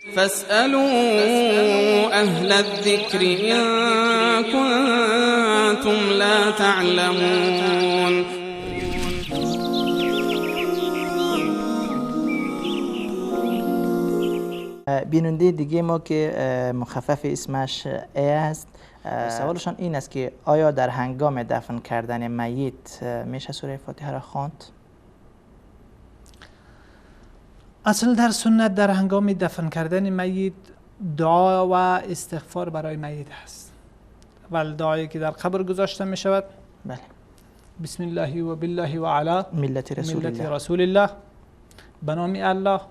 فاسألوا أهل الذكر إن كنتم لا تعلمون. بیننده دیگه ما که مخفف اسمش ای است، سوالشان این است که آیا در هنگام دفن کردن میت میشه سوره فاتحه را خواند؟ اصل در سنت در هنگام دفن کردن میت دعا و استغفار برای میت هست. اول دعایی که در قبر گذاشته می شود، بله، بسم الله و بالله و علی ملت رسول ملت الله، رسول الله، به نام الله،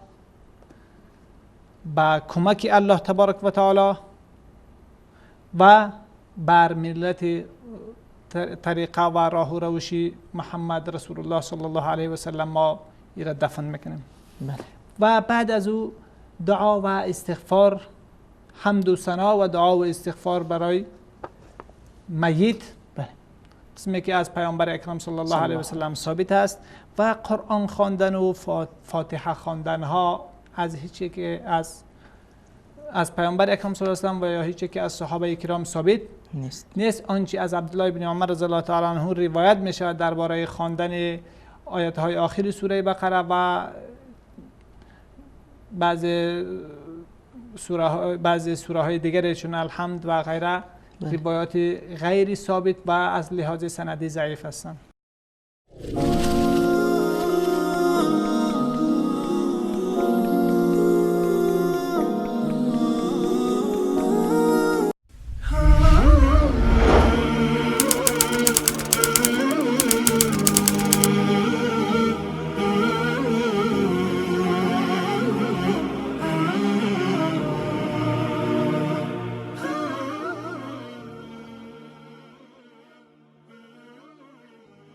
با کمک الله تبارک و تعالی و بر ملت طریقه و راه و روش محمد رسول الله صلی الله علیه و سلم ما ای را دفن میکنیم. بله. و بعد از او دعا و استغفار، حمد و ثنا و دعا و استغفار برای میت، بله، قسمی که از پیامبر اکرم صلی الله علیه و سلم ثابت است. و قرآن خواندن و فاتحه خواندن ها از هیچ یک از پیامبر اکرم صلی الله علیه و سلم و یا هیچ یک از صحابه کرام ثابت نیست. آنچه از عبدالله بن عمر رضی الله تعالی عنه روایت می شود درباره خواندن آیت های آخر سوره بقره و بعضی سوره های دیگر چون الحمد و غیره، بله، روایات غیر ثابت و از لحاظ سندی ضعیف هستند.